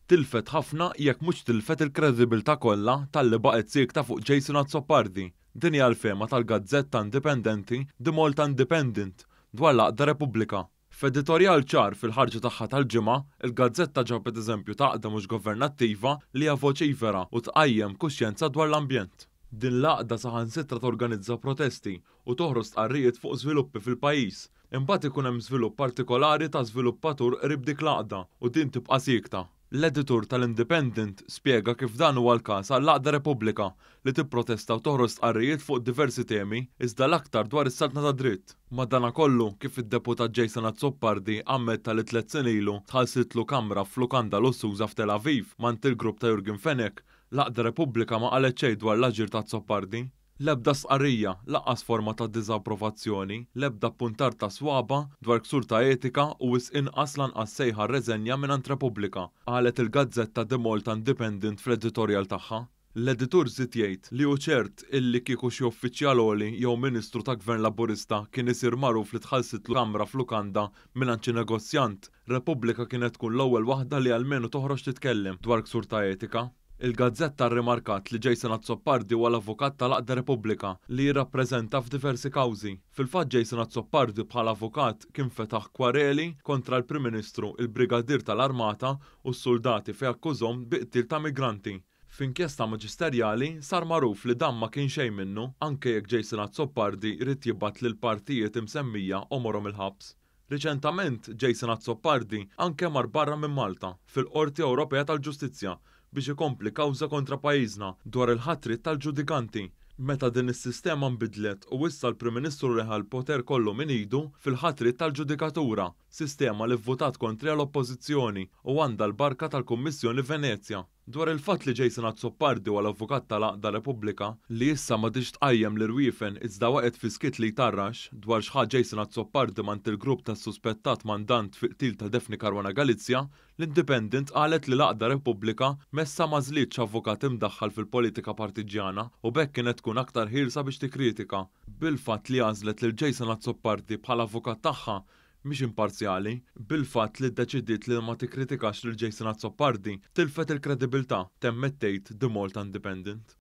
Tilfet ħafna jekk mhux tilfet il-kredibilità kollha talli baqgħet siekta fuq Jason Azzopardi. Din hija l-fehma tal-gazzetta indipendenti The Malta Independent dwar l-għaqda Repubblika. F'editorjal ċar fil-ħarġa tagħha tal-Ġimgħa, il-gazzetta ġabet eżempju ta' għaqda mhux governattiva li hija voċifera u tqajjem kuxjenza dwar l-ambjent. Din l-għaqda saħansitra torganizza protesti u toħroġ stqarrijiet fuq żviluppi fil-pajjiż. Imbagħad ikun hemm żvilupp partikolari ta' żviluppatur qrib dik l-għaqda u din tibqa' siekta. L-editur tal-Independent spjega kif dan huwa l-każ għall-għaqda Repubblika li tipprotesta u toħroġ stqarrijiet fuq diversi temi iżda l-aktar dwar is-saltna tad-dritt. Madanakollu, kif id-Deputat Jason Azzopardi ammetta li 3 snin ilu tħallsitlu kamra f'lukanda lussuża f'Tel Aviv mant il-grupp ta' Yorgen Fenech, l-għaqda Repubblika ma qalet xejn dwar l-aġir ta' Azzopardi. L-ebda stqarrija, lanqas forma ta' diżapprovazzjoni, l-ebda puntar ta' swaba dwar ksur ta' etika u wisq inqas lanqas sejħa reżenja mingħand Repubblika, qalet il-gazzetta The Malta Independent fl-editorjal tagħha. L-editur żied jgħid li hu ċert illi kieku xi uffiċjal għoli jew ministru ta' gvern Laburista kien isir magħruf li tħallsitlu kamra f'lukanda mingħand xi negozjant, Repubblika kienet tkun l-ewwel waħda li almenu toħroġ titkellem dwar ksur ta' etika. Il-gazzetta rrimarkat li Jason Azzopardi huwa l-avukat tal-Għaqda Repubblika li jirrappreżenta f'diversi kawżi. Fil-fatt Jason Azzopardi bħala avukat kien fetaħ kwareli kontra l-Prim Ministru, il-Brigadier tal-Armata u s-soldati fejn akkużahom bi qtil ta' migranti. F'inkjesta maġisterjali sar magħruf li dan ma kien xejn minnu, anke jekk Jason Azzopardi ried jibgħat lil partijiet imsemmija għomorhom il-ħabs. Riċentament, Jason Azzopardi anke mar barra minn Malta fil-Qorti Ewropea tal-Ġustizzja biex ikompli kawża kontra pajjiżna dwar il-ħatrit tal-ġudikanti. Meta din is-sistema nbidlet u issa l-Prim Ministru reħa l-poter kollu minn idu fil-ħatrit tal-ġudikatura, sistema li vvutat kontra l-Oppożizzjoni u għandha l-barka tal-Kummissjoni Venezja. Dwar il-fatt li Jason Azzopardi huwa l-avukat tal-Għaqda Repubblika li issa m'għadhiex tqajjem l-irwiefen iżda waqgħet fi skiet li jtarrax dwar x'ħa Jason Azzopardi mant il-grupp tas-suspettat mandant fil-qtil ta' Daphne Caruana Galizia, l-Independent qalet li l-Għaqda Repubblika messha m'għażlitx avukat imdaħħal fil-politika partiġjana u b'hekk kienet tkun aktar ħielsa biex tikkritika. Bil-fatt li għażlet lil Jason Azzopardi bħala avukat tagħha mhix imparzjali, bil-fatt li ddeċidiet li ma tikkritikax lil Jason Azzopardi tilfet il-kredibilità, temmet tgħid The Malta Independent.